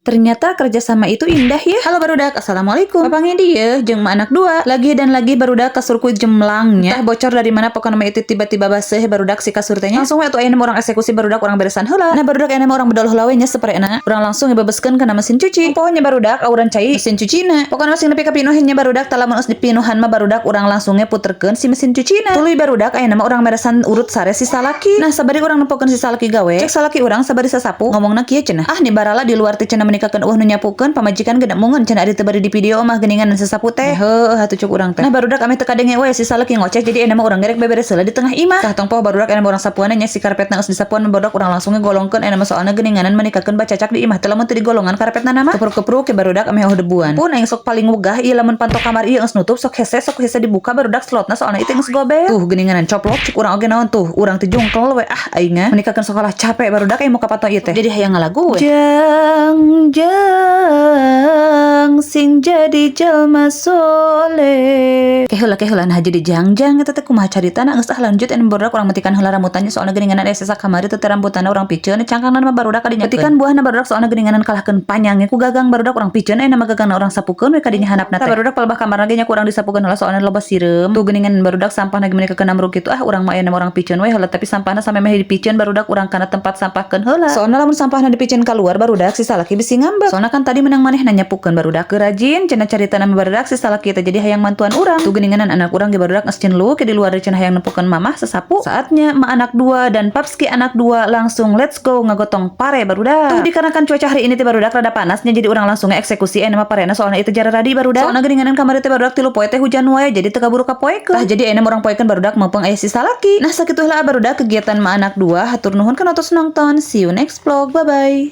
Ternyata kerjasama itu indah ya. Halo barudak, assalamualaikum. Papanggih deui jeung Ma anak dua. Lagi dan lagi barudak, kasurku jemlangnya. Entah bocor dari mana, pokoknya mah itu tiba-tiba basah barudak si kasur teh nya. Langsung we atuh ayeuna mah urang eksekusi barudak, urang beresan heula. Nah barudak, ayeuna mah urang bedol heula we nya seprena. Urang langsung ngebebeskeun kana mesin cuci. Pokoknya barudak auran cai mesin cucina. Pokoknya masing nepi ka pinuh nya barudak. Tah, lamun geus dipinuhan mah barudak, urang langsung puterkeun si mesin cucina. Tuluy barudak, ayeuna mah urang beresan urut sare si salaki. Nah, sabari urang nempokeun si salaki gawe, cek salaki urang sabari sasapu ngomongna kieu cenah. "Ah, ni barala di luar teh," cenah, "menikakeun euweuh nu nyapukeun, pamajikan ge mungeun," cenah, "ari teu bari di video mah geuningan sasapu teh." Heuh atuh, cuk urang teh. Nah barudak, ameh teu kadenge we si salaki ngoceh, jadi ayeuna mah urang gerek beberes heula di tengah imah. Tah, tong poho barudak, ayeuna mah urang sapuan nya si karpetna. Geus disapuan barudak, urang langsung ngegolongkeun ayeuna mah, soalna geuninganan menikakeun bacacak di imah teh lamun teu digolongan karpetna nama. Kepruk-kepruk ke barudak ameh oh debuan. Pun aing sok paling wegah ieu lamun panto kamar ieu geus nutup, sok hese dibuka barudak slotna, soalna itu geus gobel. Tuh geuninganan coplok, cuk urang oge naon tuh, urang teh jungkel we. Ah, aing menikakeun sekolah capek barudak, aing muka pato ieu teh. Jadi hayang ngalagu we. Jang jang sing jadi jalma soleh. Keheula keheula, nah jadi jang-jang eta teh kumaha caritana? Geus ah, lanjut. Anu barudak, urang metikan heula rambutannya, soalna geuninganan aya sesa kamari teh rambutanna urang piceun cangkangna mah barudak kadinya. Petikan buahna barudak, soalna geuninganan kalahkeun panjangnya ku gagang barudak, urang piceun. Aya nama gagangna urang sapukeun we kadinya handapna teh barudak. Palebah kamarna ge nya ku urang disapukeun heula, soalna loba sireum. Tuh geuningan barudak, sampahna ge mereka kena meruk kitu. Ah, urang mah aya nama urang piceun we heula, tapi sampahna sampe meh dipiceun barudak, urang kana tempat sampahkeun heula, soalna lamun sampahna dipiceun keluar barudak, si salaki bisi ngambek, soalna kan tadi menang manehna nyapukeun barudak. Rajin cenah carita nama barudak si salaki teh, jadi hayang mantuan urang. Tuh geuninganan anak urang ge barudak geus cenlu ke di luar cenah, hayang nempokeun mamah sesapu. Saatnya Ma anak dua dan Papski anak dua langsung let's go ngagotong pare barudak. Tuh, dikarenakan cuaca hari ini teh barudak rada panasnya, jadi urang langsung eksekusi aya nama parena, soalna itu jaradi barudak, soalna geuninganan kamari teh barudak 3 poe teh hujan wae, jadi teu kaburu kapoekeun. Tah, jadi ayeuna urang poekeun barudak, mumpung aya si salaki. Nah, sakitu heula barudak kegiatan Ma anak dua. Hatur nuhun kana tos nonton. See you next vlog, bye bye.